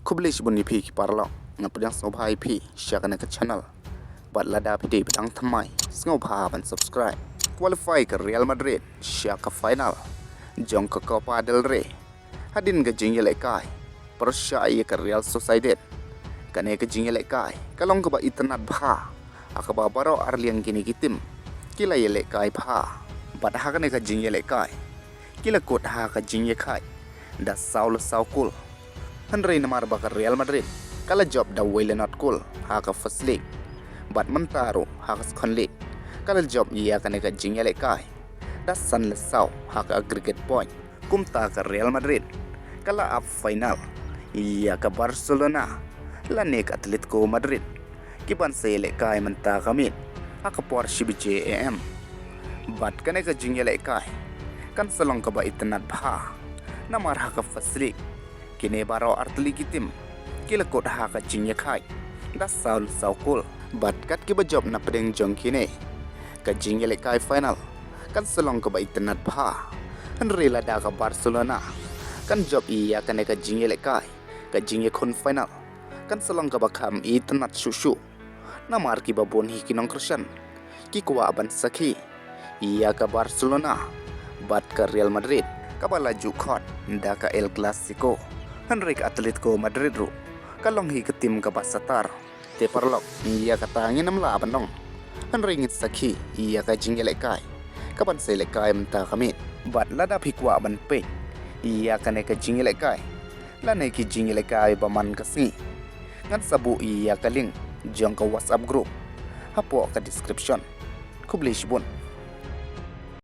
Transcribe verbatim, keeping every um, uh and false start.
Khublei shibun ïa phi ki paralok, nga pdiang sngewbha ïa phi sha kane ka channel. Bad lada phi dei ba dang thymmai, sngewbha ban subscribe. Qualify ka Real Madrid sha ka final jong ka Copa del Rey hadien ka jingïalehkai pyrshah ïa ka Real Sociedad. Kane ka jingïalehkai ka long kaba itynnad bha, ha kaba baroh arliang kine ki tim ki la ïalehkai bha. Bad ha kane ka jingïalehkai ki la kut ha ka jingïakhaid da saw la saw kol. Hynrei namar ba ka Real Madrid ka la jop da wei la nod kol ha ka first leg, bad mynta ruh ha ka second leg ka la jop ïa kane ka jingïalehkai da san la saw ha ka aggregate point. Kumta ka Real Madrid ka la ap final ïa ka Barcelona lane ka Atletico Madrid, ki ban sa ïalehkai mynta ka miet ha ka por shi baje A M. Bad kane ka jingïalehkai kan sa long kaba itynnad bha, namar ha ka first leg kine baroh artylli ki tim ki la kut ha ka jingïakhaid da saw la saw kol. Bad kat kiba jop na pdeng jong kine, ka jingïalehkai final kan sa long kaba itynnad bha. Hynrei lada ka Barcelona kan jop ïa kane ka jingïalehkai, ka jingïakhun final kan sa long kaba kham itynnad shuh shuh. Namar kiba bun hi ki nongkyrshan ki kwah ban sakhi ïa ka Barcelona bad ka Real Madrid kaba la ju khot da ka El Clasico. Hynrei ka Atletico Madrid ruh ka long hi ka tim kaba satar. Te paralok, ïa kata ngin ym lah ban ong, hynrei ngin sakhi ïa ka jingïalehkai ka ban sa ïalehkai mynta ka miet. Bad lada phi kwah ban peit ïa kane ka jingïalehkai lane ki jingïalehkai ba man ka sngi, ngan sa buh ïa ka link jong ka WhatsApp group hapoh ka description. Khublei shibun.